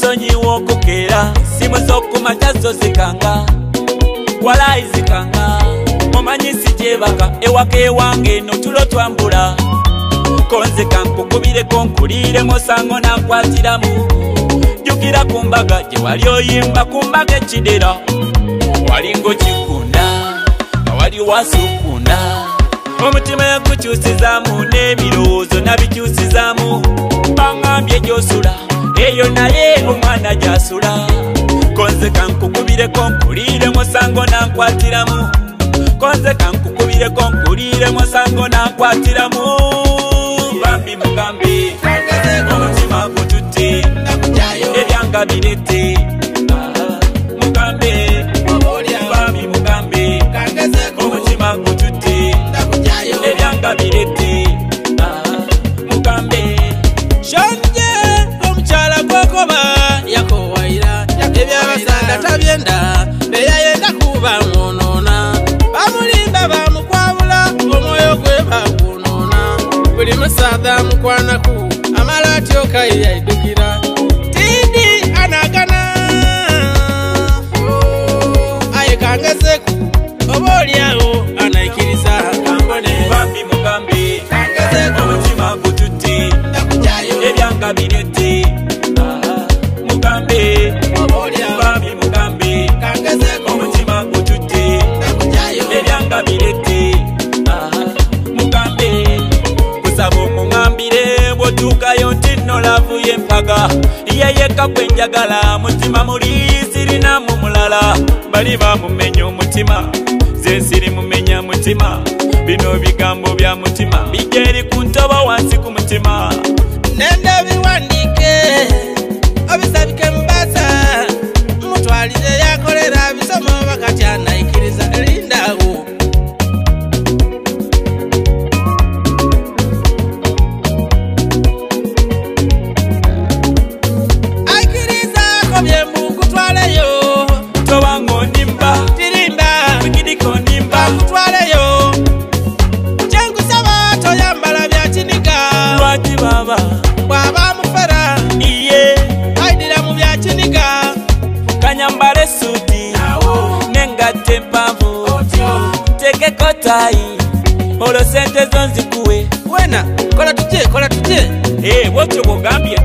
Nsonyiwa okukeera, essimu z'okumakya zo zikanga, walayi zikanga. Omanyi sikyebaka ewaka ewange eno tulo twambula. Konze kankukubireko nkuliiremu osango nankwatiramu. Jjukira ku mbaga gye wali oyimba ku mbaga ekidera. Walinga okikunda nga wali wasukunda. Omutima yagukyusizaamu n'ebirowoozo nabikyusizaamu. Baŋŋambye gy'osula eyo naye omwana gy'asula. Konze kankukubireko nkuliiremu osango nankwatiramu. Konze kankukubireko nkuliiremu osango nankwatiramu. Bambi mugambe omutima gututte ebyanga birete. Mugambe bambi mugambe omutima gututte ebyanga birete. Mugambe. Shonje omukyala gwokoba yakowaira ebyabasaada tabyenda beyayenda kuba mwonoona bamulimba bamukwabula omwoyo gwe bagwonoona buli musaadha mukwanaku amala atyoka yeyaidukira tindi anagana aye kangezeku oba oliawo anaikiriza kambone Bambi mugambe omutima gututte ebyanga birete. Mugambe bambi mugambe omutima gututte ebyanga birete. Mugambe kusaba omuŋambire bw'otuukayo nti nno laavu y'empaga yeyeka gwe njagala mutima muli sirinamu mulala. Bali bamumenya omutima ze siri mumenya mutima. Bino bigambo bya mutima bijja eri ku ntobo wansi ku mutima. Nende biwandiike obisabike mubasa mutwalire yakolera bisoma bakati anaikiriza lindawo. Aikirizaako byembu nkutwaleyo. Tobanga onimba. Tirimba. Wikidiko onimba. Bakutwaleyo. Kyenkusaba toyambala bya kiniga. Lwaki baba? Bw'aba mufera. Iye. Aidira mu bya kiniga. Kanyambale essuuti n'engatto empanvu. Nteekeko ttaayi olwo sente zo nzikuwe. Wena kola tutye kola tutye. Bw'otyo bw'ogambye.